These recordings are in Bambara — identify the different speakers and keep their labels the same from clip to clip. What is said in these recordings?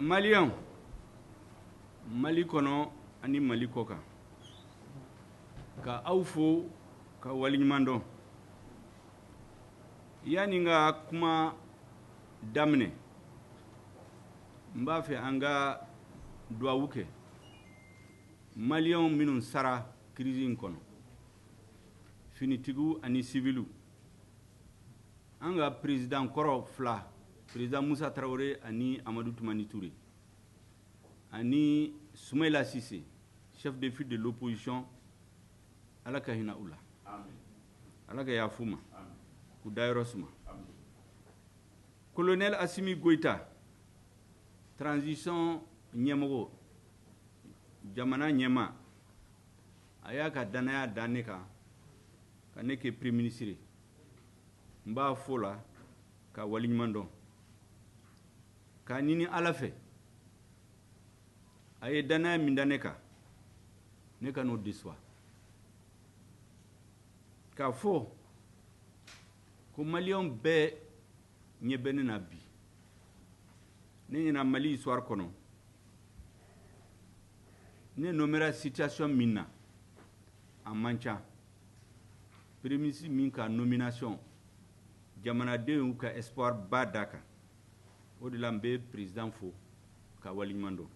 Speaker 1: Maliyɛnw, Mali kɔnɔ ani Mali kɔ kan, ka aw fo ka waleɲuman dɔn. Yanni n ka kuma daminɛ, n b'a fɛ an ka duwawu kɛ Maliyɛnw minnu sara crise in kɔnɔ, finitigiw ani siviliw. An ka président kɔrɔ fila, président Musa Tarawele ani Amadu Tumani Ture, ani Sumayila Sise, chef de file de l'opposition, Ala ka hinɛ u la, Ala ka yafa u ma, k'u dayɔrɔ suma. Colonel Assimi Goïta, transition ɲɛmɔgɔ, jamana ɲɛmaa, a y'a ka danaya da ne kan ka ne kɛ premier ministre ye. N b'a fo la ka waleɲuman dɔn, k'a ɲini Ala fɛ a ye danaya min da ne kan, ne ka n'o déçoit. K'a fɔ ko Maliyɛnw bɛɛ ɲɛ bɛ ne na bi. Ne ɲɛna Mali histoire kɔnɔ, ne nommera situation min na, a man ca. Premier ministre min ka nomination, jamanadenw y'u ka espoir ba da kan. O de la n bɛ président fo ka waleɲuman dɔn.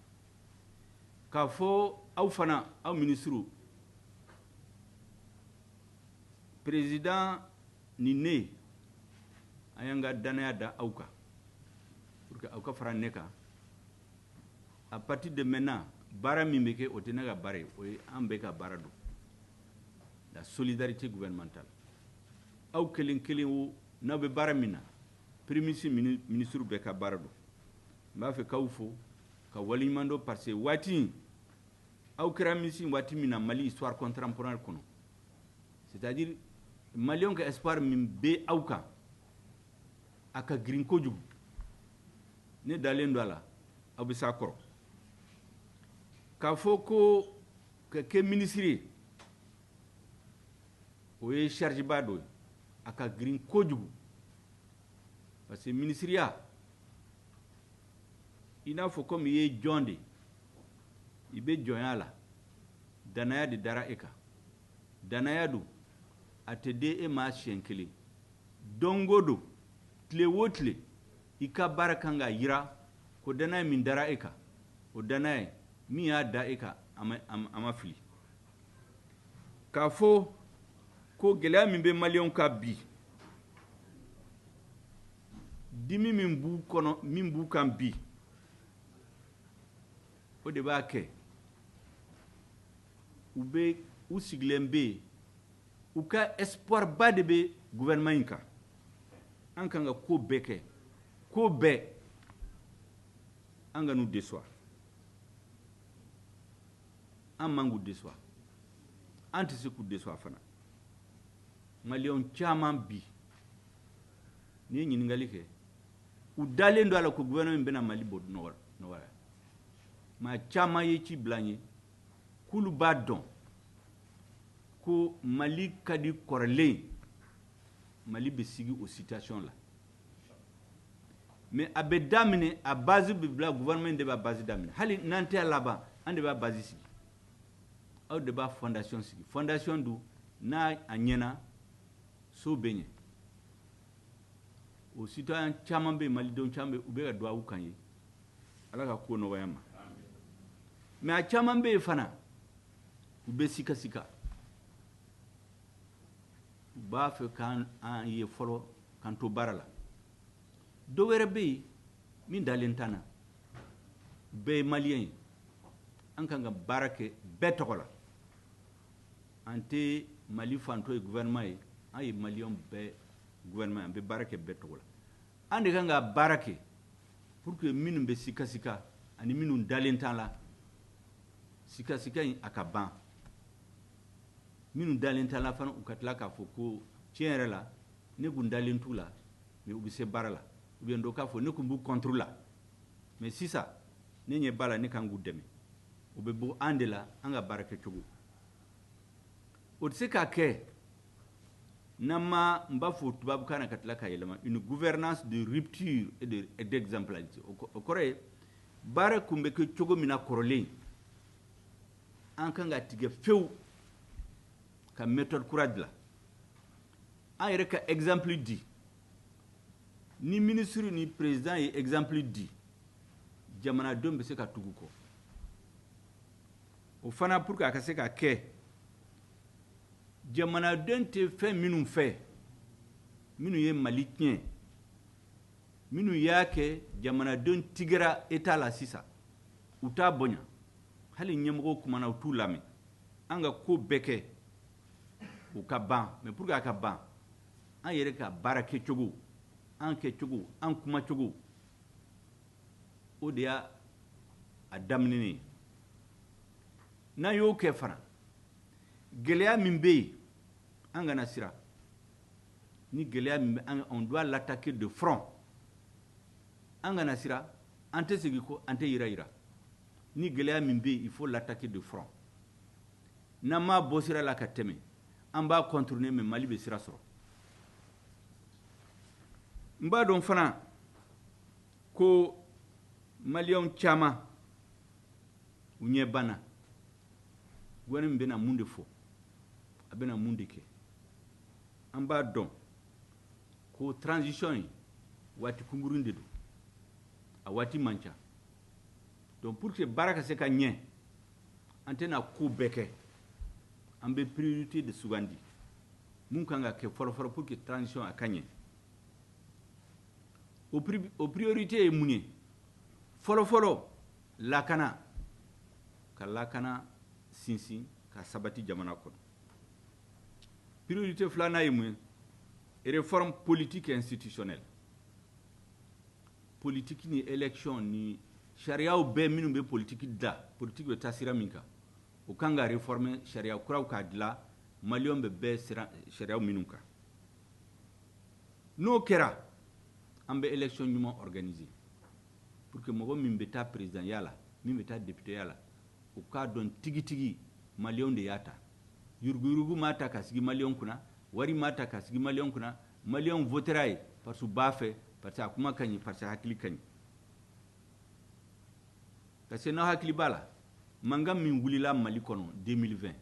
Speaker 1: K'a fɔ aw fana, aw ministres, président ni ne, an y'an ka danaya da aw kan pour que aw ka fara ne kan. À partir de maintenant, baara min bɛ kɛ, o tɛ ne ka baara ye, o ye an bɛɛ ka baara don. La solidarité gouvernementale. Aw kelen kelen o, n'aw bɛ baara min na, premier ministre, ministre bɛɛ ka baara don. N b'a fɛ k'aw fo ka waleɲuman dɔn, parce que waati in, aw kɛra ministre waati min na Mali histoire contemporaine kɔnɔ, c'est-à-dire Maliyɛnw ka espoir min bɛ aw kan, a ka girin kojugu. Ne dalen don a la, aw bɛ s'a kɔrɔ. K'a fɔ ko ka kɛ ministre ye, o ye charge ba dɔ ye, a ka girin kojugu, parce que ministiriya, i n'a fɔ komi i ye jɔn de, i bɛ jɔnya la, danaya de dara e kan. Danaya don, a tɛ di e ma siɲɛ kelen. Don o don, tile o tile, i ka baara kan ka yira ko danaya min dara e kan, o danaya min y'a da e kan, a ma fili. K'a fɔ ko gɛlɛya min bɛ Maliyɛnw kan bi, dimi min b'u kɔnɔ, min b'u kan bi, o de b'a kɛ u bɛ u sigilen bɛ yen, u ka espoir ba de bɛ gouvernement in kan. An kan ka ko bɛɛ kɛ, ko bɛɛ, an ka n'u déçoit. An man k'u déçoit, an tɛ se k'u déçoit fana. Maliyɛnw caman bi, n'i ye ɲininkali kɛ, u dalen don a la ko gouvernement bɛna Mali bɔ nɔgɔ la. Maa caman ye ci bila n ye k'olu b'a dɔn ko Mali ka di kɔrɔlen, Mali bɛ sigi o situation la. Mais a bɛ daminɛ, a base bɛ bila, gouvernement de b'a base daminɛ. Hali n'an tɛ a laban, an de b'a base sigi, aw de b'a fondation sigi. Fondation dun, n'a a ɲɛna, so bɛ ɲɛ. O citoyen caman bɛ yen, Malidenw caman bɛ yen, u bɛ ka duwawu kan ye, Ala ka ko nɔgɔya ma. Mais a caman bɛ yen fana, u bɛ sika sika, u b'a fɛ k'an an ye fɔlɔ k'an to baara la. Dɔ wɛrɛ bɛ yen min dalen t'an na, bɛɛ ye Maliyɛn ye, an kan ka baara kɛ bɛɛ tɔgɔ la. An tɛ Mali fantɔ ye gouvernement ye, an ye Maliyɛnw bɛɛ gouvernement ye, an bɛ baara kɛ bɛɛ tɔgɔ la. An de kan ka baara kɛ pour que minnu bɛ sika sika ani minnu dalen t'an la, sika sika in a ka ban. Minnu dalen t'an la fana, u ka tila k'a fɔ ko tiɲɛ yɛrɛ la, ne kun dalen t'u la, mais u bɛ se baara la. Ou bien dɔ k'a fɔ ne kun b'u contre la, mais sisan ne ɲɛ b'a la, ne kan k'u dɛmɛ. O bɛ bɔ an de la, an ka baara kɛcogo. O tɛ se ka kɛ n'an ma, n b'a fɔ tubabukan na ka tila ka yɛlɛma, une gouvernance de rupture et d'exemplarité. O kɔrɔ ye Baara kun bɛ kɛ cogo min na kɔrɔlen, an kan ka tigɛ fewu ka méthode kura dilan. An yɛrɛ ka exemple di. Ni ministre ni président ye exemple di, jamanadenw bɛ se ka tugu kɔ. O fana, pour que a ka se ka kɛ, jamanaden tɛ fɛn minnu fɛ, minnu ye Mali tiɲɛ, minnu y'a kɛ jamanadenw tigɛra État la sisan, u t'a bonya. Hali ɲɛmɔgɔw kumana, u t'u lamɛn. An ka ko bɛɛ kɛ o ka ban. Mais pour que a ka ban, an yɛrɛ ka baara kɛcogo, an kɛcogo, an kumacogo, o de y'a a daminɛ ye. N'an y'o kɛ fana, gɛlɛya min bɛ yen, an kana siran. Ni gɛlɛya min bɛ an, on doit l'attaquer de front. An kana siran, an tɛ segin ko an tɛ yira yira. Ni gɛlɛya min bɛ yen, il faut l'attaquer de front. N'an m'a bɔ sira la ka tɛmɛ, an b'a contourner, mais Mali bɛ sira sɔrɔ. N b'a dɔn fana ko Maliyɛnw caman u ɲɛ banna. Gouvernement bɛna mun de fɔ, a bɛna mun de kɛ? An b'a dɔn ko transition in, waati kunkurun de don, a waati man ca. Donc pour que baara ka se ka ɲɛ, an tɛna ko bɛɛ kɛ. An bɛ priorité de sugandi, mun kan ka kɛ fɔlɔfɔlɔ pour que transition a ka ɲɛ. O priorité ye mun ye? Fɔlɔfɔlɔ, lakana, ka lakana sinsin ka sabati jamana kɔnɔ. Priorité filanan ye mun ye? Réforme politique et institutionnelle. Politique ni élection ni sariyaw bɛɛ minnu bɛ politique da, politique bɛ taa sira min kan, o kan ka réformer, sariya kuraw k'a dilan, Maliyɛnw bɛ bɛɛ sira sariyaw minnu kan. N'o kɛra, an bɛ élection ɲuman organiser pour que mɔgɔ min bɛ taa président ya la, min bɛ taa député ya la, o k'a dɔn tigitigi Maliyɛnw de y'a ta. Yuruguyurugu m'a ta ka sigi Maliyɛnw kunna, wari m'a ta ka sigi Maliyɛnw kunna. Maliyɛnw votera ye parce que u b'a fɛ, parce que a kuma ka ɲi, parce que hakili ka ɲi. Parce que n'aw hakili b'a la, mankan min wulila Mali kɔnɔ 2020,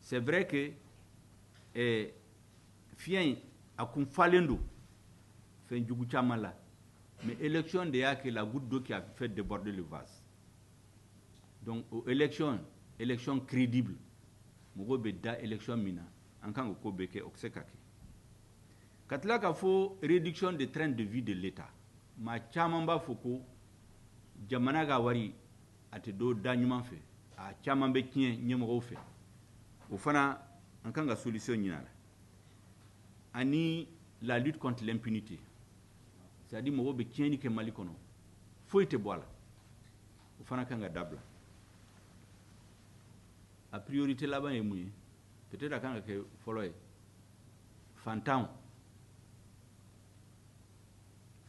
Speaker 1: c'est vrai que fiɲɛ in a kun falen don fɛn jugu caman la, mais élection de y'a kɛ la goutte d'eau qui a fait déborder le vase. Donc o élection, élection crédible, mɔgɔw bɛ da élection min na, an kan ka ko bɛɛ kɛ o bɛ se ka kɛ. Ka tila k'a fɔ réduction des trains de vie de l'État. Maa caman b'a fɔ ko jamana ka wari a tɛ don da ɲuman fɛ, a caman bɛ tiɲɛ ɲɛmɔgɔw fɛ. O fana, an kan ka solution ɲini a la. Ani la lutte contre l'impunité, c'est à dire mɔgɔw bɛ tiɲɛni kɛ Mali kɔnɔ, foyi tɛ bɔ a la, o fana kan ka dabila. A priorité laban ye mun ye? Peut-être a kan ka kɛ fɔlɔ ye. Fantanw,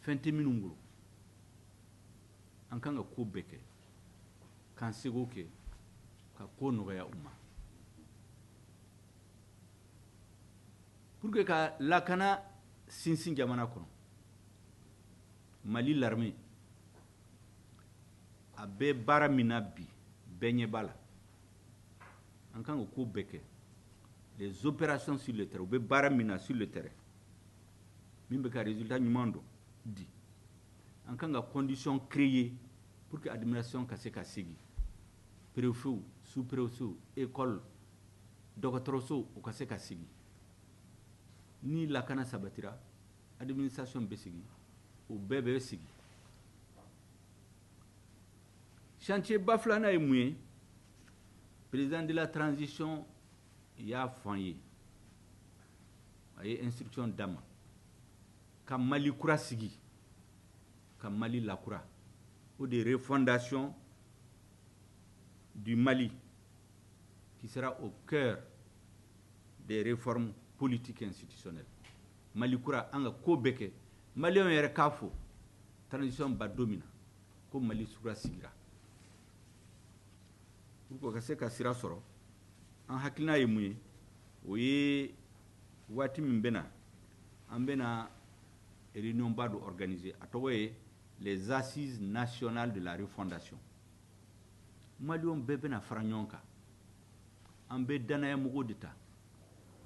Speaker 1: fɛn tɛ minnu bolo, an kan ka ko bɛɛ kɛ k'an seko kɛ ka ko nɔgɔya u ma pour que ka lakana sinsin jamana kɔnɔ. Mali l'armée a bɛ baara min na bi, bɛɛ ɲɛ b'a la. An kan ka ko bɛɛ kɛ, les opérations sur le terrain, u bɛ baara min na sur le terrain, min bɛ ka résultat ɲuman dɔ di. An kan ka condition créer pour que administration ka se ka segin, préfet, sous préfet, école, dɔgɔtɔrɔso, u ka se ka sigi. Ni lakana sabatira, administration bɛ sigi, o bɛɛ bɛ sigi. Chantier ba filanan ye mun ye? Président de la transition y'a fɔ an ye, a ye instruction d'a ma ka Mali kura sigi, ka Mali lakura. O de refondation du Mali qui sera au cœur des réformes politiques et institutionnelles. Mali kura, an ka ko bɛɛ kɛ, Maliyɛnw yɛrɛ k'a fɔ transition ba don min na ko Mali kura sigira. Pour que ka se ka sira sɔrɔ, an hakilina ye mun ye? O ye waati min bɛ na, an bɛna réunion ba dɔ organiser, a tɔgɔ ye les assises nationales de la refondation. Maliyɛnw bɛɛ bɛna fara ɲɔgɔn kan. An bɛ danaya mɔgɔw de ta,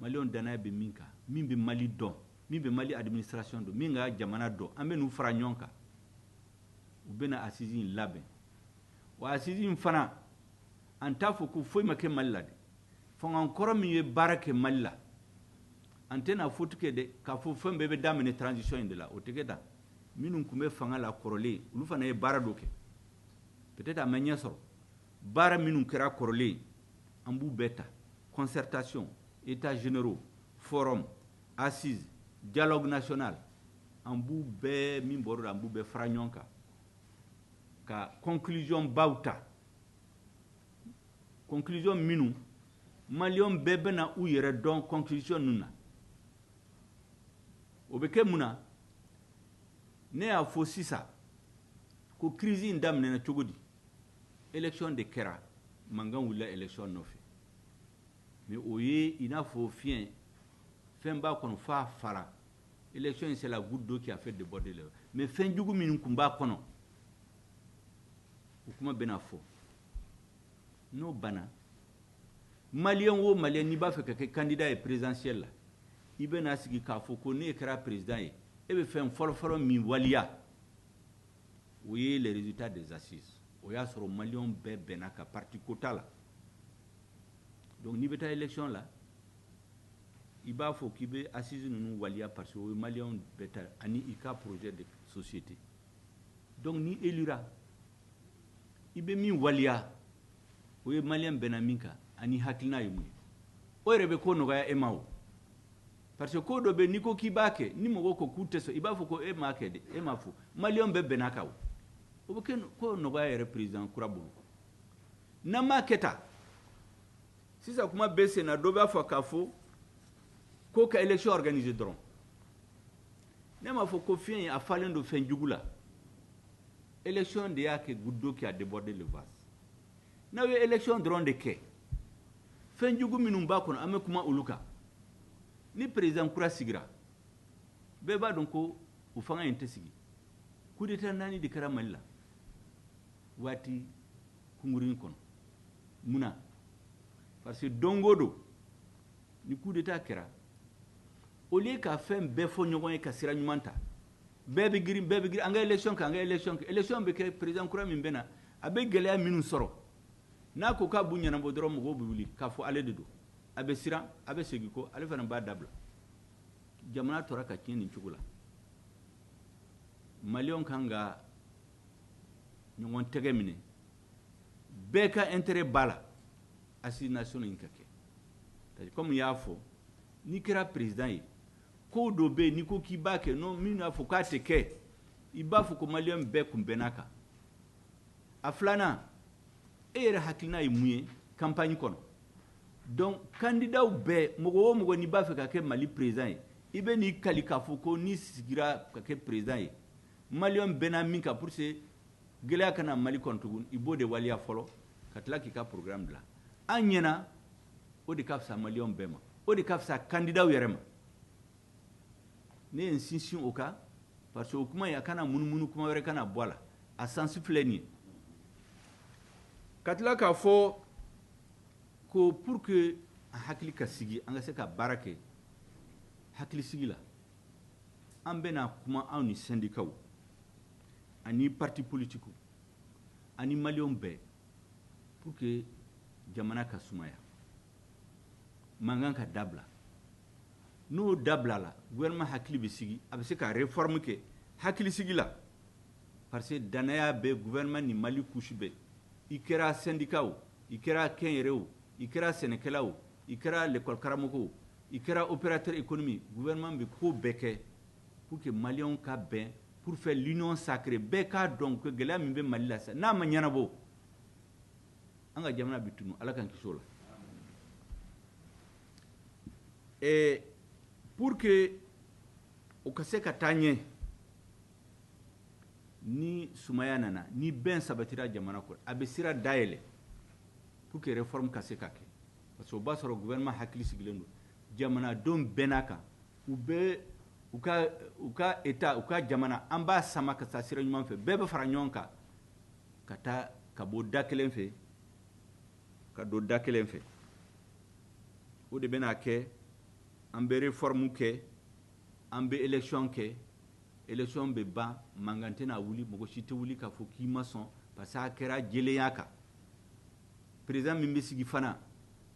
Speaker 1: Maliyɛnw danaya bɛ min kan, min bɛ Mali dɔn, min bɛ Mali administration dɔn, min ka jamana dɔn. An bɛ n'u fara ɲɔgɔn kan, u bɛna assise in labɛn. Wa assise in fana, an t'a fɔ ko foyi ma kɛ Mali la dɛ. Fanga kɔrɔ min ye baara kɛ Mali la, an tɛna faute kɛ dɛ k'a fɔ fɛn bɛɛ bɛ daminɛ transition in de la. O tɛ kɛ tan. Minnu tun bɛ fanga la kɔrɔlen, olu fana ye baara dɔ kɛ, peut-être a ma ɲɛ sɔrɔ. Baara minnu kɛra kɔrɔlen, an b'u bɛɛ ta: concertation, états généraux, forum, assise, dialogue national. An b'u bɛɛ min bɔr'o la, an b'u bɛɛ fara ɲɔgɔn kan ka conclusion baw ta, conclusion minnu Maliyɛnw bɛɛ bɛna u yɛrɛ dɔn conclusion ninnu na. O bɛ kɛ mun na? Ne y'a fɔ sisan ko crise in daminɛna cogo di? Élection de kɛra, mankan wulila élection nɔfɛ. Mais o ye i n'a fɔ fiɲɛ, fɛn b'a kɔnɔ f'a fara. Élection in, c'est la goutte d'eau qui a fait déborder le. Mais fɛn jugu minnu tun b'a kɔnɔ, o kuma bɛna fɔ. N'o banna, Maliyɛn o Maliyɛn n'i b'a fɛ ka kɛ candidat ye présidentiel la, i bɛna sigi k'a fɔ ko ne kɛra président ye, e bɛ fɛn fɔlɔfɔlɔ min waliya, o ye les résultats des assises. O y'a sɔrɔ Maliyɛnw bɛɛ bɛnna ka parti ko t'a la. Donc n'i bɛ taa élection la, i b'a fɔ k'i bɛ assise ninnu waliya, parce que o ye Maliyɛnw bɛɛ ta, ani i ka projet de société. Donc ni élira, i bɛ min waliya, o ye Maliyɛn bɛnna min kan ani hakilina ye mun ye. O yɛrɛ bɛ ko nɔgɔya e ma o, parce que ko dɔ bɛ, n'i ko k'i b'a kɛ, ni mɔgɔw ko k'u tɛ sɔn, i b'a fɔ ko e m'a kɛ dɛ, e m'a fɔ, Maliyɛnw bɛɛ bɛn'a kan. O o bɛ kɛ ko nɔgɔya yɛrɛ président kura bolo. N'an m'a kɛ tan sisan, kuma bɛ sen na, dɔ b'a fɔ k'a fɔ ko ka élection organiser dɔrɔn. Ne m'a fɔ ko fiɲɛ in a falen don fɛn jugu la. Élection de y'a kɛ goutte d'eau qui a débordé le vase. N'aw ye élection dɔrɔn de kɛ, fɛn jugu minnu b'a kɔnɔ, an bɛ kuma olu kan. Ni président kura sigira, bɛɛ b'a dɔn ko o fanga in tɛ sigi. Coup d'état naani de kɛra Mali la waati kunkurunin kɔnɔ. Mun na? Parce que don o don ni coup d'état kɛra, au lieu ka fɛn bɛɛ fɔ ɲɔgɔn ye ka sira ɲuman ta, bɛɛ bɛ girin, bɛɛ bɛ girin: an ka élection kɛ, an ka élection kɛ. Élection bɛ kɛ, président kura min bɛ na, a bɛ gɛlɛya minnu sɔrɔ, n'a ko k'a b'u ɲɛnabɔ dɔrɔn, mɔgɔw bɛ wuli k'a fɔ ale de don. A bɛ siran, a bɛ segin kɔ, ale fana b'a dabila. Jamana tora ka tiɲɛ nin cogo la. Maliyɛnw kan ka ɲɔgɔn tɛgɛ minɛ, bɛɛ ka intérêt b'a la assise nationale in ka kɛ. Comme n y'a fɔ, n'i kɛra président ye, ko dɔ bɛ yen, n'i ko k'i b'a kɛ, non, min y'a fɔ k'a tɛ kɛ, i b'a fɔ ko Maliyɛn bɛɛ kun bɛn'a kan. A filanan, e yɛrɛ hakilina ye mun ye campagne kɔnɔ? Donc candidat bɛɛ, mɔgɔ o mɔgɔ n'i b'a fɛ ka kɛ Mali président ye, i bɛ n'i kali k'a fɔ ko n'i sigira ka kɛ président ye, Maliyɛn bɛnna min kan pour que gɛlɛya kana Mali kɔnɔ tugun, i b'o de waleya fɔlɔ, ka tila k'i ka programme dilan. An ɲɛna, o de ka fisa Maliyɛnw bɛɛ ma, o de ka fisa candidat yɛrɛ ma. Ne ye n sinsin o kan, parce que o kuma in, a kana munumunu, kuma wɛrɛ kana bɔ a la. A sens filɛ nin ye. Ka tila k'a fɔ ko pour que an hakili ka sigi, an ka se ka baara kɛ hakilisigi la, an bɛna kuma anw ni syndicats ani parti politique ani Maliyɛnw bɛɛ, pour que jamana ka sumaya, mankan ka dabila. N'o dabila la, gouvernement hakili bɛ sigi, a bɛ se ka réforme kɛ hakilisigi la, parce que danaya bɛ gouvernement ni Mali couche bɛɛ. I kɛra syndicat o, i kɛra kɛnyɛrɛ o, i kɛra sɛnɛkɛla o, i kɛra l'école karamɔgɔ o, i kɛra opérateur économique, gouvernement bɛ ko bɛɛ kɛ pour que Maliyɛnw ka bɛn, pour faire l'union sacrée. Bɛɛ k'a dɔn ko gɛlɛya min bɛ Mali la sisan, n'a ma ɲɛnabɔ, an ka jamana bɛ tunu. Ala k'an kisi o la. Pour que o ka se ka taa ɲɛ, ni sumaya nana, ni bɛn sabatira jamana kɔnɔ, a bɛ sira dayɛlɛ pour que réforme ka se ka kɛ, parce que o b'a sɔrɔ gouvernement hakili sigilen don, jamanadenw bɛɛ n'a kan, u bɛ U ka état, u ka jamana, an b'a sama ka taa sira ɲuman fɛ. Bɛɛ bɛ fara ɲɔgɔn kan ka taa, ka bɔ da kelen fɛ ka don da kelen fɛ. O de bɛna kɛ an bɛ réforme kɛ, an bɛ élection kɛ. Élection bɛ ban, mankan tɛna wuli, mɔgɔ si tɛ wuli k'a fɔ k'i ma sɔn, parce que a kɛra jɛlenya kan. Président min bɛ sigi fana,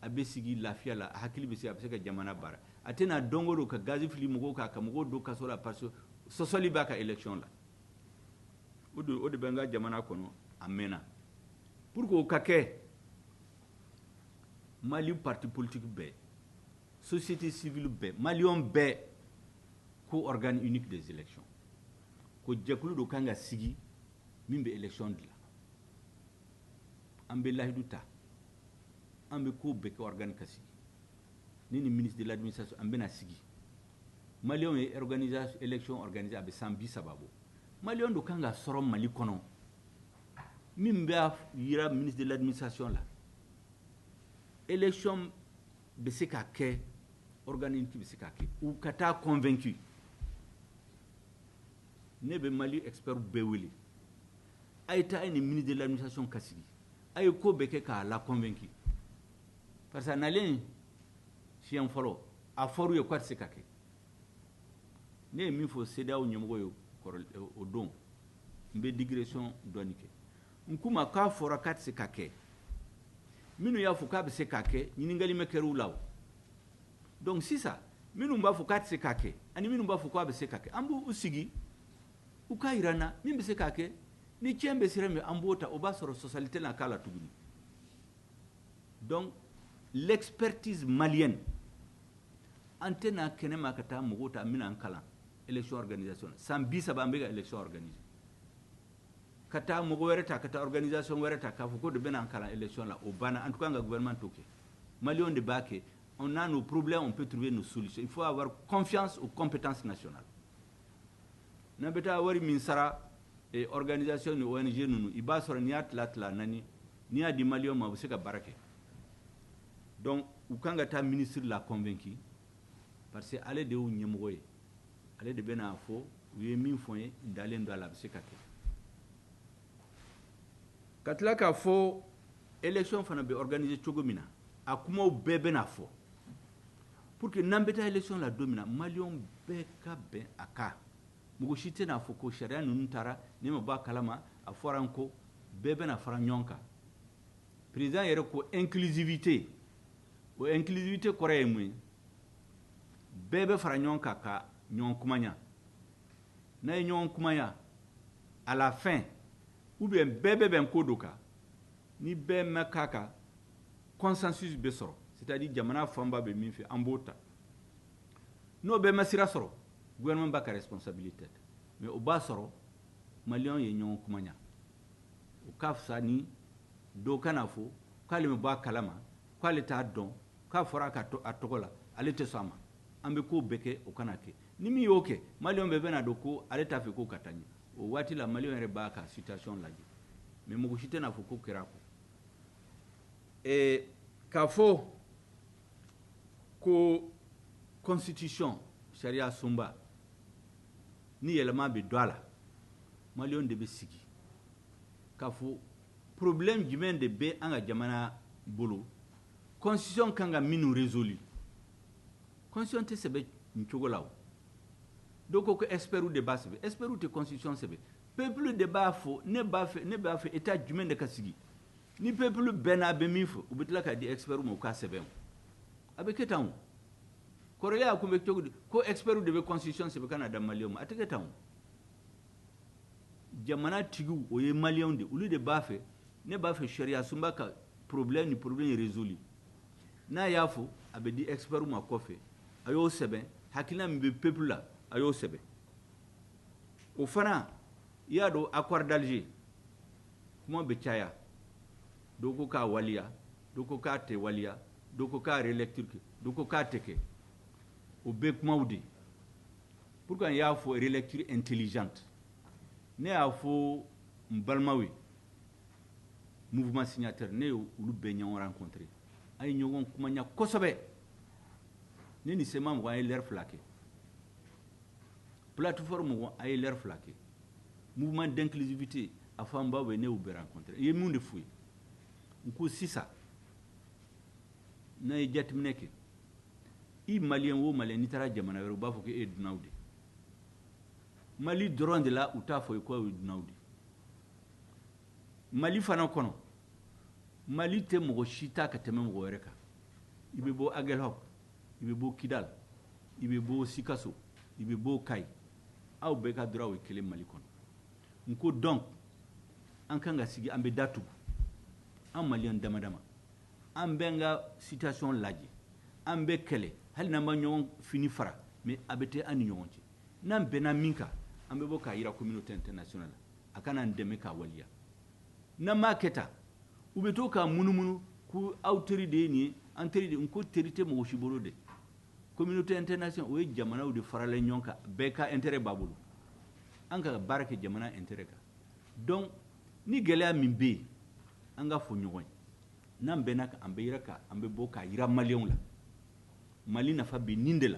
Speaker 1: a bɛ sigi lafiya la, a hakili bɛ se, a bɛ se ka jamana baara. A tɛna don o don ka gazi fili mɔgɔw kan, ka mɔgɔw don kaso la, parce que sɔsɔli b'a ka élection la. O de bɛ n ka jamana kɔnɔ a mɛnna. Pour que o ka kɛ, Mali parti politique bɛɛ, société civile bɛɛ, maliyɛn bɛɛ ko organe unique des élections, ko jɛkulu dɔ kan ka sigi min bɛ élection dilan. An bɛ lahidu ta, an bɛ ko bɛɛ kɛ organe ka sigi. Ni ministre de l'Administration, an bɛna sigi. Maliyɛnw ye organisation élection organisée, a bɛ san 30 bɔ. Maliyɛn dɔ kan ka sɔrɔ Mali kɔnɔ min b'a yira ministre de l'Administration la, élection bɛ se ka kɛ, organe unique bɛ se ka kɛ. U ka taa convaincu. Ne bɛ Mali expert bɛɛ wele, a ye taa, e ni ministre de l'Administration ka sigi, a ye ko bɛɛ kɛ k'a la convaincu, parce que a nalen siɲɛ fɔlɔ, a fɔr'u ye k'a tɛ se ka kɛ. Ne ye min fɔ CEDEAO ɲɛmɔgɔ ye kɔrɔ o don, n bɛ digression dɔɔni kɛ. N k'u ma k'a fɔra k'a tɛ se ka kɛ, minnu y'a fɔ k'a bɛ se k'a kɛ, ɲininkali ma kɛra u la o. Donc sisan, minnu b'a fɔ k'a tɛ se k'a kɛ ani minnu b'a fɔ k'a bɛ se ka kɛ, an b'u sigi, u k'a yira n na min bɛ se k'a kɛ. Ni tiɲɛ bɛ sira min, an b'o ta. O b'a sɔrɔ sɔsɔli tɛna k'a la tuguni. Donc l'expertise malienne, an tɛna kɛnɛma ka taa mɔgɔw ta an bɛna an kalan élection organisation. San 30 an bɛ ka élection organiser, ka taa mɔgɔ wɛrɛ ta, ka taa organisation wɛrɛ ta, k'a fɔ ko de bɛna an kalan élection la, o banna. En tout cas, an ka gouvernement t'o kɛ, maliyɛnw de b'a kɛ. On a nos problèmes, on peut trouver nos solutions. Il faut avoir confiance aux compétences nationales. N'an bɛ taa wari min sara organisation ni ONG ninnu, i b'a sɔrɔ n'i y'a tila tila naani, n'i y'a di maliyɛnw ma, u bɛ se ka baara kɛ. Donc u kan ka taa ministre la convaincu, parce que ale de y'u ɲɛmɔgɔ ye, ale de bɛna fɔ u ye min fɔ n ye, n dalen don a la, a bɛ se ka kɛ. Ka tila k'a fɔ élection fana bɛ organiser cogo min na, a kumaw bɛɛ bɛna fɔ, pour que n'an bɛ taa élection la don min na, maliyɛnw bɛɛ ka bɛn a kan. Mɔgɔ si tɛna fɔ ko sariya ninnu taara ne ma bɔ a kalama, a fɔra n ko. Bɛɛ bɛna fara ɲɔgɔn kan. Président yɛrɛ ko inclusivité. O inclusivité kɔrɔ ye mun ye? Bɛɛ bɛ fara ɲɔgɔn kan ka ɲɔgɔn kumaya. N'a ye ɲɔgɔn kumaya, à la fin, ou bien bɛɛ bɛ bɛn ko dɔ kan, ni bɛɛ ma k'a kan, consensus bɛ sɔrɔ, c'est à dire jamana fanba bɛ min fɛ, an b'o ta. N'o bɛɛ ma sira sɔrɔ, gouvernement b'a ka responsabilité ta, mais o b'a sɔrɔ maliyɛnw ye ɲɔgɔn kumaya. O ka fisa ni dɔw kana fɔ k'ale ma bɔ a kalama, k'ale t'a dɔn, k'a fɔra a tɔgɔ la, ale tɛ sɔn a ma. An bɛ ko bɛɛ kɛ o kana kɛ. Ni min y'o kɛ, maliyɛnw bɛɛ bɛna dɔn ko ale t'a fɛ k'o ka taa ɲɛ. O waati la, maliyɛnw yɛrɛ b'a ka situation lajɛ, mais mɔgɔ si tɛna fɔ ko kɛra kɔ. K'a fɔ ko constitution, sariya sunba, ni yɛlɛma bɛ don a la, maliyɛnw de bɛ sigi k'a fɔ problème jumɛn de bɛ an ka jamana bolo, constitution kan ka minnu résolu. Constitution tɛ sɛbɛn nin cogo la. O dɔw ko ko experts de b'a sɛbɛn. Experts tɛ constitution sɛbɛn, peuple de b'a fɔ ne b'a fɛ état jumɛn de ka sigi. Ni peuple bɛɛ n'a bɛ min fɔ, u bɛ tila k'a di experts ma, u k'a sɛbɛn. O a bɛ kɛ tan. O kɔrɔlen, a kun bɛ cogo di ko experts de bɛ constitution sɛbɛn ka na da maliyɛnw ma? A tɛ kɛ tan. O jamana tigiw, o ye maliyɛnw de, olu de b'a fɛ ne b'a fɛ sariya sunba ka problème ni problème résolu. N'a y'a fɔ, a bɛ di expert ma kɔfɛ, a y'o sɛbɛn. Hakilina min bɛ peuple la, a y'o sɛbɛn. O fana, i y'a dɔn, accord d'Alger kuma bɛ caya. Dɔw ko k'a waliya, dɔw ko k'a tɛ waliya, dɔw ko k'a relecture kɛ, dɔw ko k'a tɛ kɛ. O bɛɛ kumaw de. Pourquoi n y'a fɔ relecture intelligente? Ne y'a fɔ n balimaw ye, mouvement signataire, ne ye olu bɛɛ ɲɔgɔn rencontré, an ye ɲɔgɔn kumanya kosɛbɛ. Ne ni CMA mɔgɔ, an ye lɛri 2 kɛ. Plateforme mɔgɔ a ye l'heure 2 kɛ. Mouvement d'inclusivité a fanba bɛ ne y'u bɛɛ rencontré. I ye mun de f'u ye? N ko sisan n'a ye jateminɛ kɛ, i malien o malien n'i taara jamana wɛrɛ, u b'a fɔ ko e ye dunanw de ye. Mali dɔrɔn de la u t'a fɔ ko ye dunanw de ye. Mali fana kɔnɔ, Mali tɛ mɔgɔ si ta ka tɛmɛ mɔgɔ wɛrɛ kan. I bɛ bɔ Aguelhok, i bɛ bɔ Kidal, i bɛ bɔ Sikaso, i bɛ bɔ Kayi, aw bɛɛ ka droit ye kelen Mali kɔnɔ. N ko donc an kan ka sigi, an bɛ da tugu an malien dama dama, an bɛ an ka situation lajɛ, an bɛ kɛlɛ hali n'an ma ɲɔgɔn fini fara, mais a bɛ tɛ an ni ɲɔgɔn cɛ. N'an bɛnna min kan, an bɛ bɔ k'a yira communauté internationale la, a kana an dɛmɛ k'a waleya. N'an m'a kɛ tan, u bɛ to k'a munumunu ko aw teri de ye nin ye, an teri de. N ko teri tɛ mɔgɔ si bolo dɛ. Communauté internationale, o ye jamanaw de faralen ɲɔgɔn kan, bɛɛ ka intérêt b'a bolo. An ka baara kɛ jamana intérêt kan. Donc ni gɛlɛya min bɛ yen, an ka fɔ ɲɔgɔn ye. N'an bɛnna kan, an bɛ yira ka an bɛ bɔ k'a yira maliyɛnw la. Mali nafa bɛ nin de la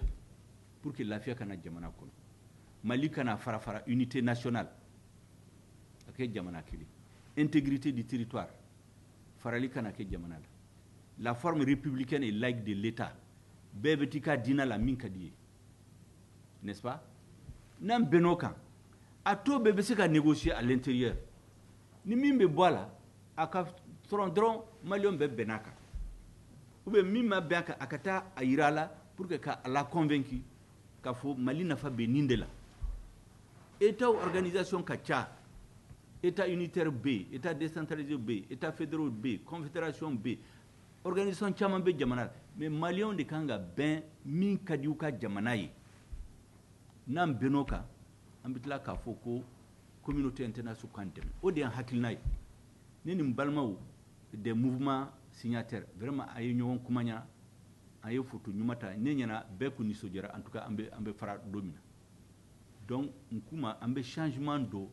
Speaker 1: pour que lafiya kana jamana kɔnɔ, Mali kana fara fara, unité nationale a kɛ jamana kelen, intégrité du territoire, farali kana kɛ jamana la, la forme républicaine et laïque de l'État, bɛɛ bɛ t'i ka diinɛ la min ka di ye, n'est-ce pas? N'an bɛnn'o kan, a to bɛɛ bɛ se ka négocier à l'intérieur. Ni min bɛ bɔ a la, a ka sɔrɔ dɔrɔn maliyɛnw bɛɛ bɛnn'a kan, ou bien min ma bɛn a kan, a ka taa a yira a la pour que ka a la convaincu k'a fɔ Mali nafa bɛ nin de la. État organisation ka ca, état unitaire bɛ yen, état décentralisé bɛ yen, état fédéraux bɛ yen, confédération bɛ yen, organisation caman bɛ jamana la, mais maliyɛnw de kan ka bɛn min ka di u ka jamana ye. N'an bɛnn'o kan, an bɛ tila k'a fɔ ko communauté internationale k'an dɛmɛ. O de y'an hakilina ye. Ne ni n balimaw des mouvements signataires, vraiment a ye ɲɔgɔn kumanya, an ye photo ɲuman ta, ne ɲɛna bɛɛ kun nisɔndiyara. En tout cas an bɛ fara don min na. Donc n kuma an bɛ changement don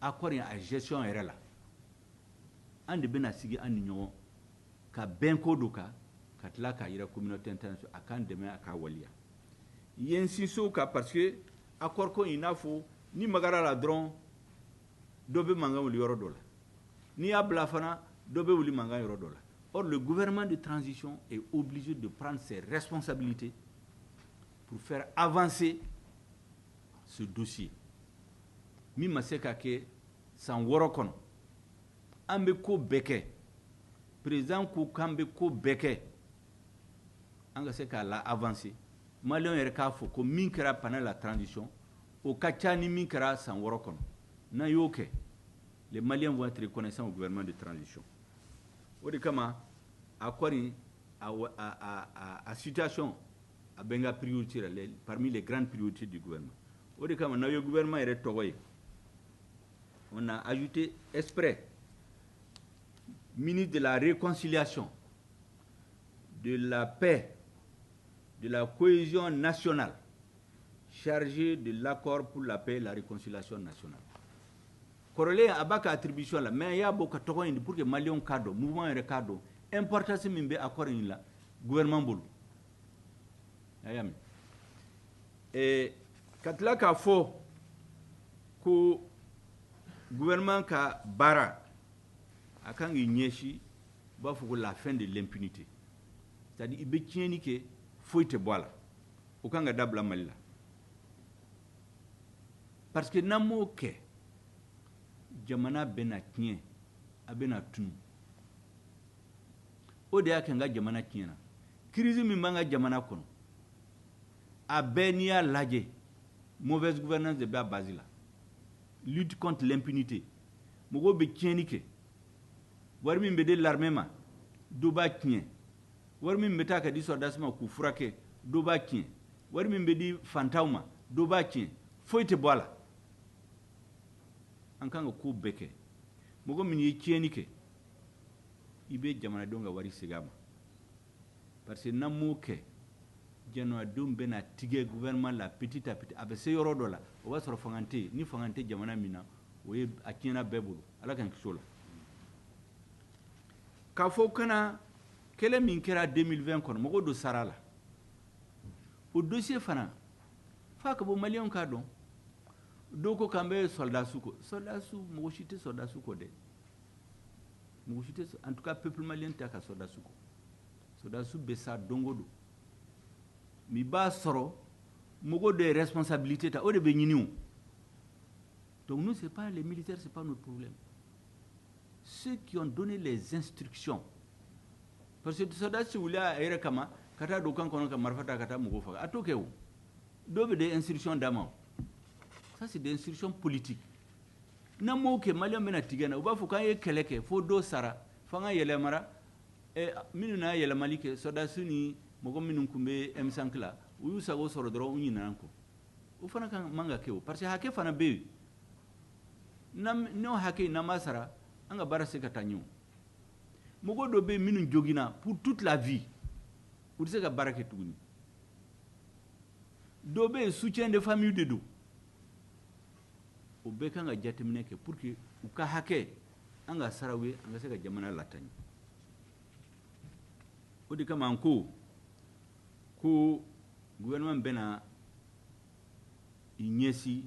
Speaker 1: accord in a gestion yɛrɛ la. An de bɛna sigi an ni ɲɔgɔn ka bɛn ko dɔ kan, ka tila k'a yira communauté internationale a k'an dɛmɛ a k'a waleya. Yen sinsin o kan, parce que accord ko in, i n'a fɔ ni magara la dɔrɔn, dɔ bɛ mankan wuli yɔrɔ dɔ la. N'i y'a bila fana, dɔ bɛ wuli mankan yɔrɔ dɔ la. Or le gouvernement de transition est obligé de prendre ses responsabilités pour faire avancer ce dossier. Min ma se ka kɛ san 6 kɔnɔ, an bɛ ko bɛɛ kɛ. Président ko k'an bɛ ko bɛɛ kɛ an ka se k'a la avancer. Maliyɛnw yɛrɛ k'a fɔ ko min kɛra pendant la transition, o ka ca ni min kɛra san 6 kɔnɔ. N'an y'o kɛ, les Maliens vont être reconnaissants au gouvernement de transition. O de kama accord in a situation a bɛ n ka priorité la, parmi les grandes priorités du gouvernement. O de kama n'aw ye gouvernement yɛrɛ tɔgɔ ye, on a ajouté exprès ministre de la Réconciliation, de la Paix, de la Cohésion nationale, chargé de l'accord pour la paix et la réconciliation nationale. Kɔrɔlen a b'a ka attribution la, mais y'a bɔ ka tɔgɔ in pour que maliyɛnw k'a dɔn, mouvement yɛrɛ k'a dɔn importance min bɛ accord in la gouvernement bolo. A y'a mɛn ka tila k'a fɔ ko gouvernement ka baara a kan k'i ɲɛsin, u b'a fɔ ko la fin de l'impunité, c'est à dire i bɛ tiɲɛni kɛ, foyi tɛ bɔ a la, o kan ka dabila Mali la. Parce que n'an m'o kɛ, jamana bɛna tiɲɛ, a bɛna tunu. O de y'a kɛ n ka jamana tiɲɛna. Crise min b'an ka jamana kɔnɔ, a bɛɛ n'i y'a lajɛ, mauvaise gouvernance de bɛ a base la. Lutte contre l'impunité, mɔgɔw bɛ tiɲɛni kɛ, wari min bɛ di l'armée ma, dɔ b'a tiɲɛ, wari min bɛ taa ka di sɔrɔdasi ma k'u furakɛ, dɔ b'a tiɲɛ, wari min bɛ di fantanw ma, dɔ b'a tiɲɛ, foyi tɛ bɔ a la. An kan ka ko bɛɛ kɛ, mɔgɔ min ye tiɲɛni kɛ, i bɛ jamanadenw ka wari segin a ma. Parce que n'an m'o kɛ, jamanadenw bɛna tigɛ gouvernement la petit à petit. A bɛ se yɔrɔ dɔ la, o b'a sɔrɔ fanga tɛ yen. Ni fanga tɛ jamana min na, o ye a tiɲɛna bɛɛ bolo. Ala k'an kisi o la. K'a fɔ kana kɛlɛ min kɛra 2020 kɔnɔ, mɔgɔw don sara la, o dossier fana F'a ka bɔ maliyɛnw k'a dɔn. Dɔw ko k'an bɛ sɔrɔdasiw kɔ. Sɔrɔdasiw, mɔgɔ si tɛ sɔrɔdasiw kɔ dɛ, mɔgɔ si tɛ. En tout cas, peuple malien tɛ ka sɔrɔdasiw kɔ. Sɔrɔdasiw bɛ sa don o don, mais i b'a sɔrɔ mɔgɔ dɔ ye responsabilité ta, o de bɛ ɲini o. Donc nous, c'est pas les militaires, c'est pas notre problème. Ceux qui ont donné les instructions, parce que sɔrɔdasi wulila a yɛrɛ kama ka taa don kan kɔnɔ ka marifa ta ka taa mɔgɔw faga, a t'o kɛ o. Dɔw bɛ des instructions d'a ma. Ça, c'est des instructions politiques. N'an m'o kɛ, maliyɛn bɛna tigɛ na. U b'a fɔ k'an ye kɛlɛ kɛ fo dɔ sara, f'an ka yɛlɛmara. Minnu n'a yɛlɛmali kɛ, sɔrɔdasi ni mɔgɔ minnu tun bɛ M5 la, u y'u sago sɔrɔ dɔrɔn, u ɲinɛna an kɔ. O fana kan man ka kɛ o, parce que hakɛ fana bɛ yen. N'o hakɛ n'an m'a sara, an ka baara se ka taa ɲɛ o. Mɔgɔ dɔ bɛ yen minnu joginna pour toute la vie, u tɛ se ka baara kɛ tuguni. Dɔ bɛ yen, soutien de famille de don. O bɛɛ kan ka jateminɛ kɛ pour que u ka hakɛ an ka sara u ye, an ka se ka jamana lataaɲɛ. O de kama an ko ko gouvernement bɛna i ɲɛsin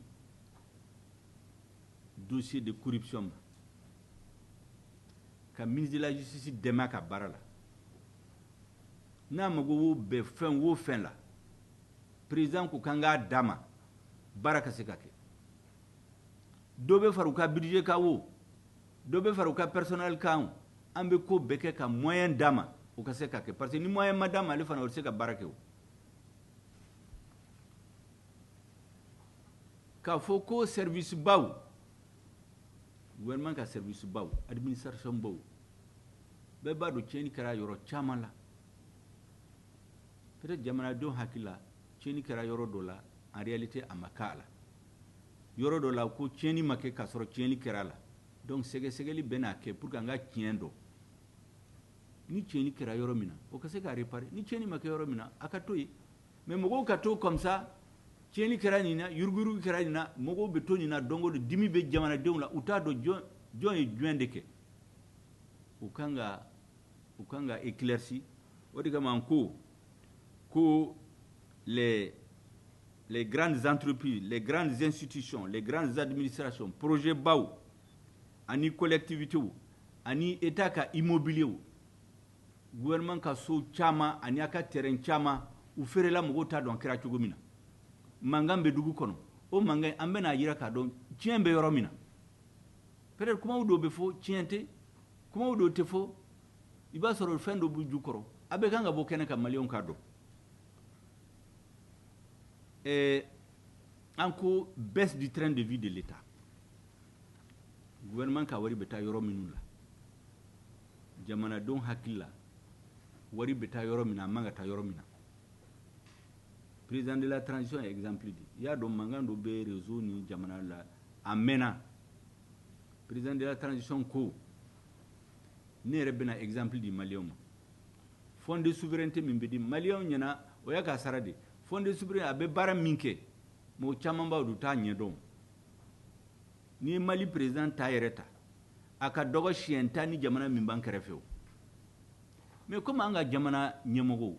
Speaker 1: dossier de corruption ma, ka ministre de la Justice dɛmɛ a ka baara la. N'a mago bɛ fɛn o fɛn la, président ko k'an k'a d'a ma, baara ka se ka kɛ. Dɔ bɛ fara u ka budget kan o, dɔ bɛ fara u ka personnel kan o, an bɛ ko bɛɛ kɛ ka moyen d'a ma, o ka se ka kɛ, parce que ni moyen ma d'a ma, ale fana o tɛ se ka baara kɛ. O k'a fɔ ko service baw, gouvernement ka service baw, administration baw, bɛɛ b'a dɔn tiɲɛni kɛra yɔrɔ caman la. Peut-être jamanadenw hakili la, tiɲɛni kɛra yɔrɔ dɔ la, en réalité a ma k'a la. Yɔrɔ dɔ la, ko tiɲɛni ma kɛ k'a sɔrɔ tiɲɛni kɛra a la. Donc sɛgɛsɛgɛli bɛ n'a kɛ pour que an ka tiɲɛ dɔn. Ni tiɲɛni kɛra yɔrɔ min na, o ka se ka réparer. Ni tiɲɛni ma kɛ yɔrɔ min na, a ka to yen. Mais mɔgɔw ka to comme ça, tiɲɛni kɛra nin na, yuruguyurugu kɛra nin na, mɔgɔw bɛ to nin na don o don, dimi bɛ jamanadenw la, u t'a dɔn jɔn jɔn ye jumɛn de kɛ. U kan ka éclairci. O de kama n ko ko les grandes entreprises, les grandes institutions, les grandes administrations, projet baw ani collectivités ani état ka immobilier, gouvernement ka so caman ani a ka terrain caman, u feerela, mɔgɔw t'a dɔn a kɛra cogo min na. Mankan bɛ dugu kɔnɔ, o mankan, an bɛna yira k'a dɔn tiɲɛ bɛ yɔrɔ min na. Peut-être kumaw dɔw bɛ fɔ, tiɲɛ tɛ, kumaw dɔw tɛ fɔ, i b'a sɔrɔ fɛn dɔ b'u ju kɔrɔ. A bɛ kan ka bɔ kɛnɛ kan, maliyɛnw k'a dɔn. An ko baisse du train de vie de l'État. Gouvernement ka wari bɛ taa yɔrɔ minnu la, jamanadenw hakili la, wari bɛ taa yɔrɔ min na, a man ka taa yɔrɔ min na. Président de la Transition ye exemple di. I y'a dɔn, mankan dɔ bɛ réseau ni jamana la a mɛnna. Président de la Transition ko ne yɛrɛ bɛna exemple di maliyɛnw ma. Fonds de souveraineté min bɛ di maliyɛnw ɲɛna, o y'a ka sara de. Fonds de souveraineté, a bɛ baara min kɛ, mɔgɔ caman b'a dɔn, u t'a ɲɛdɔn. N'i ye Mali président ta yɛrɛ ta, a ka dɔgɔ siɲɛ 10 ni jamana min b'an kɛrɛfɛ o. Mais comme an ka jamana ɲɛmɔgɔw,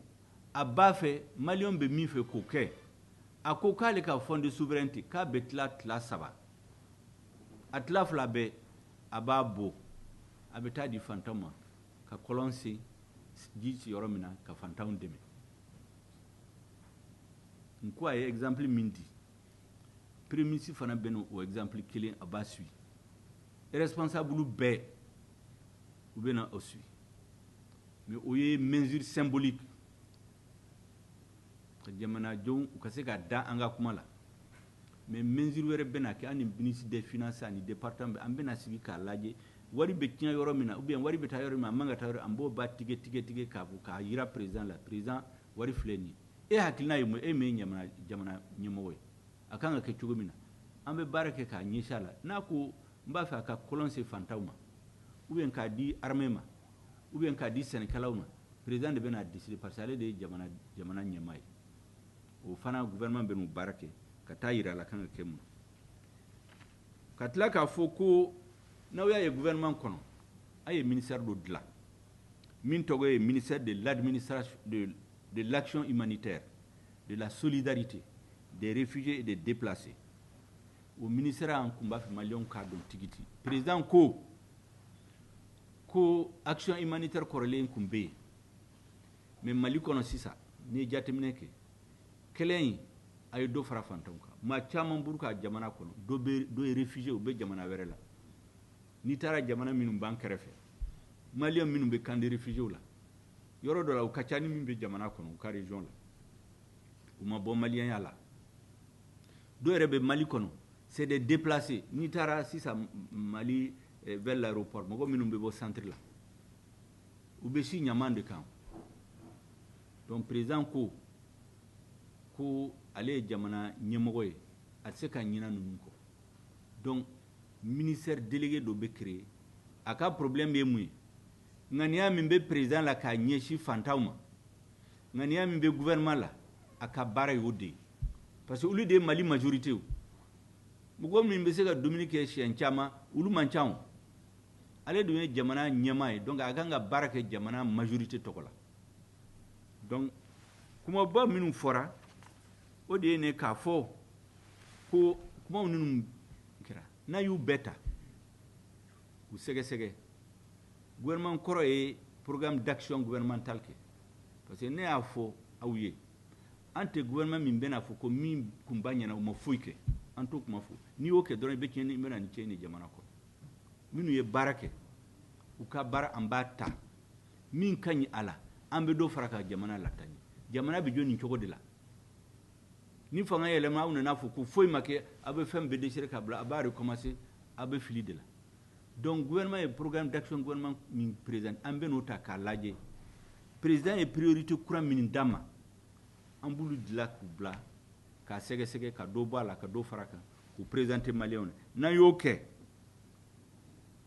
Speaker 1: a b'a fɛ maliyɛnw bɛ min fɛ k'o kɛ, a ko k'ale ka fonds de souveraineté, k'a bɛ tila tila saba. A tila fila bɛɛ, a b'a bɔ, a bɛ taa di fantanw ma, ka kɔlɔn sen ji ci yɔrɔ min na, ka fantanw dɛmɛ. N ko a ye exemple min di, premier ministre fana bɛ n'o exemple kelen, a b'a suit. Responsable bɛɛ, u bɛ na o suit. Mais o ye mesure symbolique ka jamanadenw u ka se ka da an ka kuma la. Mais mesure wɛrɛ bɛ na kɛ, an ni ministre des Finances ani département bɛɛ, an bɛna sigi k'a lajɛ wari bɛ tiɲɛ yɔrɔ min na, ou bien wari bɛ taa yɔrɔ min na, a man ka taa yɔrɔ, an b'o ba tigɛ tigɛ tigɛ k'a fɔ k'a yira président la. Président, wari filɛ nin ye, e hakilina ye mun ye? E min ye jamana ɲɛmɔgɔ ye, a kan ka kɛ cogo min na, an bɛ baara kɛ k'a ɲɛsin a la. N'a ko n b'a fɛ a ka kɔlɔn se fantanw ma, ou bien k'a di armée ma, ou bien k'a di sɛnɛkɛlaw ma, président de bɛna décider, parce que ale de ye jamana ɲɛmaa ye. O fana, gouvernement bɛ n'o baara kɛ ka taa yira a la kan ka kɛ mun. Ka tila k'a fɔ ko n'aw y'a ye gouvernement kɔnɔ, a ye ministère dɔ dilan min tɔgɔ ye ministère de l'Administration, de l'action humanitaire, de la solidarité. des réfugiés et des déplacés. O ministère, an kun b'a fɛ Maliyɛnw k'a dɔn tigitigi. Président ko ko action humanitaire kɔrɔlen kun bɛ yen, mais Mali kɔnɔ sisan, n'i ye jateminɛ kɛ, kɛlɛ in a ye dɔ fara fantanw kan. Maa caman b'u ka jamana kɔnɔ, dɔ bɛ, dɔ ye réfugié, u bɛ jamana wɛrɛ la. N'i taara jamana minnu b'an kɛrɛfɛ, Maliyɛn minnu bɛ camp de réfugiés la, yɔrɔ dɔ la, u ka ca ni min bɛ jamana kɔnɔ, u ka région la. U ma bɔ maliyɛnya la. Dɔw yɛrɛ bɛ Mali kɔnɔ, c'est des déplacés. N'i taara sisan Mali vers l'aéroport, mɔgɔ minnu bɛ bɔ centre la, u bɛ si ɲaman de kan. Donc président ko ko ale ye jamana ɲɛmɔgɔ ye, a tɛ se ka ɲina ninnu kɔ. Donc ministère délégué dɔ bɛ créer. A ka problème ye mun ye? Ŋaniya min bɛ président la k'a ɲɛsin fantanw ma, ŋaniya min bɛ gouvernement la, a ka baara y'o de ye, parce que olu de ye Mali majorité o. Mɔgɔ min bɛ se ka dumuni kɛ siɲɛ caman, olu man ca o. Ale dun ye jamana ɲɛmaa ye, donc a kan ka baara kɛ jamana majorité tɔgɔ la. Donc kumaba minnu fɔra, o de ye ne k'a fɔ ko kuma minnu kɛra, n'a y'u bɛɛ ta k'u sɛgɛsɛgɛ, gouvernement kɔrɔ ye programme d'action gouvernemental kɛ, parce que ne y'a fɔ aw ye, an tɛ gouvernement min bɛna fɔ ko min kunba ɲɛna, u ma foyi kɛ. An t'o kuma fɔ. N'i y'o kɛ dɔrɔn, i bɛ tiɲɛni, i bɛna ni tiɲɛni jamana kɔnɔ. Minnu ye baara kɛ, u ka baara, an b'a ta. Min ka ɲi a la, an bɛ dɔ fara ka jamana lataa ɲɛ. Jamana bɛ jɔ nin cogo de la. Ni fanga yɛlɛma, aw nana fɔ ko foyi ma kɛ, aw bɛ fɛn bɛɛ déchirer ka bila, a b'a recommencer, aw bɛ fili de la. Donc gouvernement ye programme d'action gouvernement min président, an bɛ n'o ta k'a lajɛ. Président ye priorité kura min d'an ma, an b'olu dilan k'u bila, k'a sɛgɛsɛgɛ, ka dɔ bɔ a la, ka dɔ fara a kan, k'u présenter Maliyɛnw na. N'an y'o kɛ,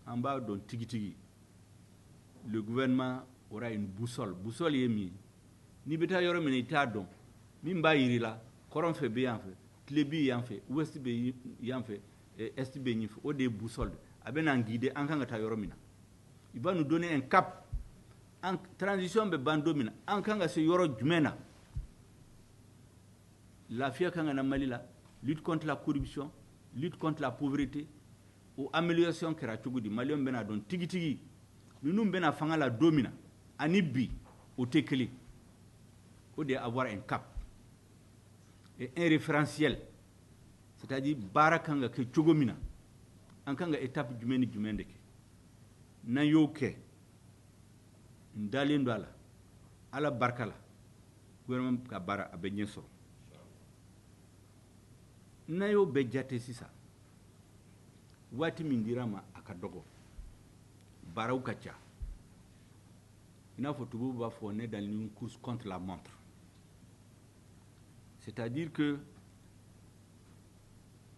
Speaker 1: an b'a dɔn tigitigi, le gouvernement aura une boussole. Boussole ye min ye? N'i bɛ taa yɔrɔ min na, i t'a dɔn, min b'a yir'i la, kɔrɔn fɛ bɛ yan fɛ, tile bɛ yan fɛ, ouest bɛ yan fɛ, est bɛ yen fɛ, o de ye boussole. A bɛ n'an guider an kan ka taa yɔrɔ min na. Il va nous donner un cap. An transition bɛ ban don min na, an kan ka se yɔrɔ jumɛn na? Lafiya kan ka na Mali la, lutte contre la corruption, lutte contre la pauvreté, o amélioration kɛra cogo di? Maliyɛnw bɛna dɔn tigitigi, ninnu bɛna fanga la don min na ani bi, o tɛ kelen. O de ye avoir un cap et un référentiel, c'est-à-dire baara kan ka kɛ cogo min na, an kan ka étape jumɛn ni jumɛn de kɛ. N'an y'o kɛ, n dalen don a la, Ala barika la, gouvernement ka baara a bɛ ɲɛ sɔrɔ. N'an y'o bɛɛ jate sisan, waati min dira ma, a ka dɔgɔ, baaraw ka ca. I n'a fɔ tubabu b'a fɔ, on est dans une course contre la montre, c'est-à-dire que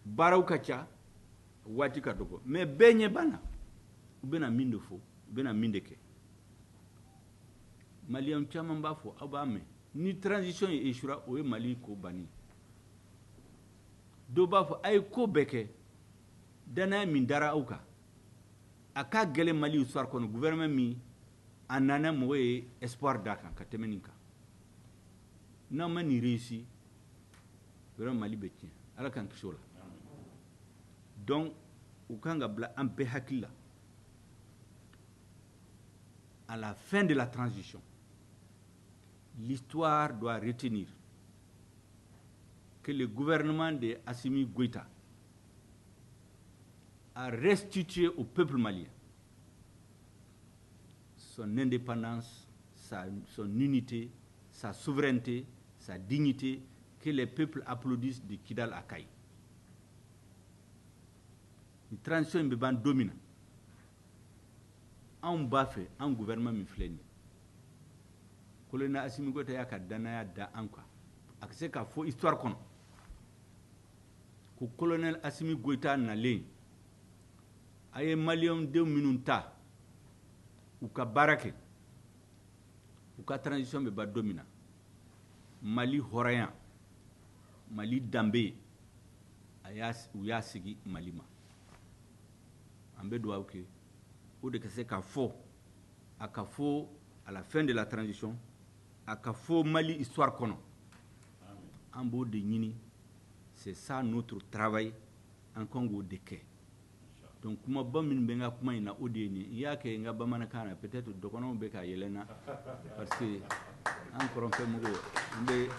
Speaker 1: baaraw ka ca, waati ka dɔgɔ, mais bɛɛ ɲɛ b'a na. U bɛna min de fɔ, u bɛna min de kɛ, Maliyɛn caman b'a fɔ, aw b'a mɛn, ni transition ye échouera, o ye Mali ko bannen. Dɔw b'a fɔ a ye ko bɛɛ kɛ, danaya min dara aw kan, a ka gɛlɛn Mali histoire kɔnɔ, gouvernement min a nana, mɔgɔ ye espoir d'a kan ka tɛmɛ nin kan, n'aw ma nin réussi, vraiment Mali bɛ tiɲɛ. Ala k'an kisi o la. Donc u kan ka bila an bɛɛ hakili la, à la fin de la transition, l'histoire doit retenir que le gouvernement de Assimi Goïta a restitué au peuple malien son indépendance, son unité, sa souveraineté, sa dignité, que les peuples applaudissent de Kidal à Kayes. Ni transition in bɛ ban don min na, anw b'a fɛ an gouvernement min filɛ nin ye, colonel Assimi Goïta y'a ka danaya da an kan, a ka se k'a fɔ histoire kɔnɔ ko colonel Assimi Goïta nalen, a ye Maliyɛn denw minnu ta u ka baara kɛ, u ka transition bɛ ban don min na, Mali hɔrɔnya, Mali danbe, a y'a u y'a sigi Mali ma. An bɛ dugawu kɛ o de ka se k'a fɔ, a ka fɔ à la fin de la transition, a ka fɔ Mali histoire kɔnɔ. An b'o de ɲini. C'est ça notre travail, an kan k'o de kɛ. Donc kumaba min bɛ n ka kuma in na, o de ye nin ye. N y'a kɛ n ka bamanankan na, peut-être dɔgɔnɔw bɛ ka yɛlɛ n na, parce que an kɔrɔnfɛ mɔgɔw n bɛ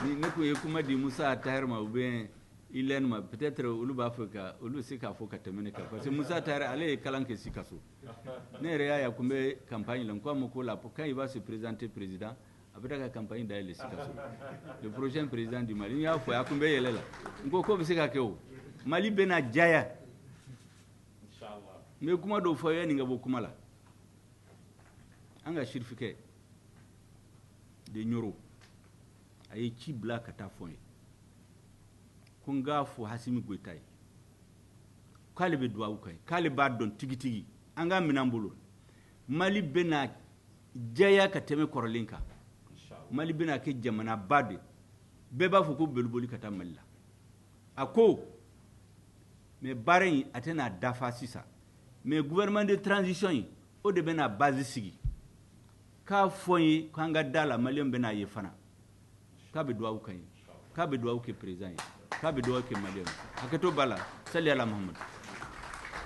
Speaker 1: ni ne kun ye kuma di Musa Tahir ma ou bien Ilène ma, peut-être olu b'a fɛ ka olu bɛ se k'a fɔ ka tɛmɛ ne kan, parce que Musa Tahir, ale ye kalan kɛ Sikaso. Ne yɛrɛ y'a ye, a kun bɛ campagne la. N ko a ma ko la, quand il va se présenter président, a bɛ taa ka campagne dayɛlɛ Sikaso, le prochain président du Mali. N y'a fɔ, a kun bɛ yɛlɛ la. N ko k'o bɛ se ka kɛ. O Mali bɛna jaya. N bɛ kuma dɔw fɔ yanni n ka bɔ kuma la. An ka sirifikɛ de Ɲoro, a ye ci bila ka taa fɔ n ye ko n k'a fɔ Hasimi Goyita ye k'ale bɛ duwawu kɛ ye, k'ale b'a dɔn tigitigi. An ka minɛn bolo, Mali bɛna jaya ka tɛmɛ kɔrɔlen kan. Mali bɛna kɛ jamanaba de, bɛɛ b'a fɔ ko boliboli ka taa Mali la. A ko mais baara in, a tɛna dafa sisan, mais gouvernement de transition in, o de bɛna base sigi. K'a fɔ n ye k'an ka da la, Maliyɛn bɛna ye fana k'a bɛ duwawu kɛ n ye, k'a bɛ duwawu kɛ président ye, k'a bɛ duwawu kɛ Maliyɛn ye. Hakɛto b'a la. Sali ala Muhamadu.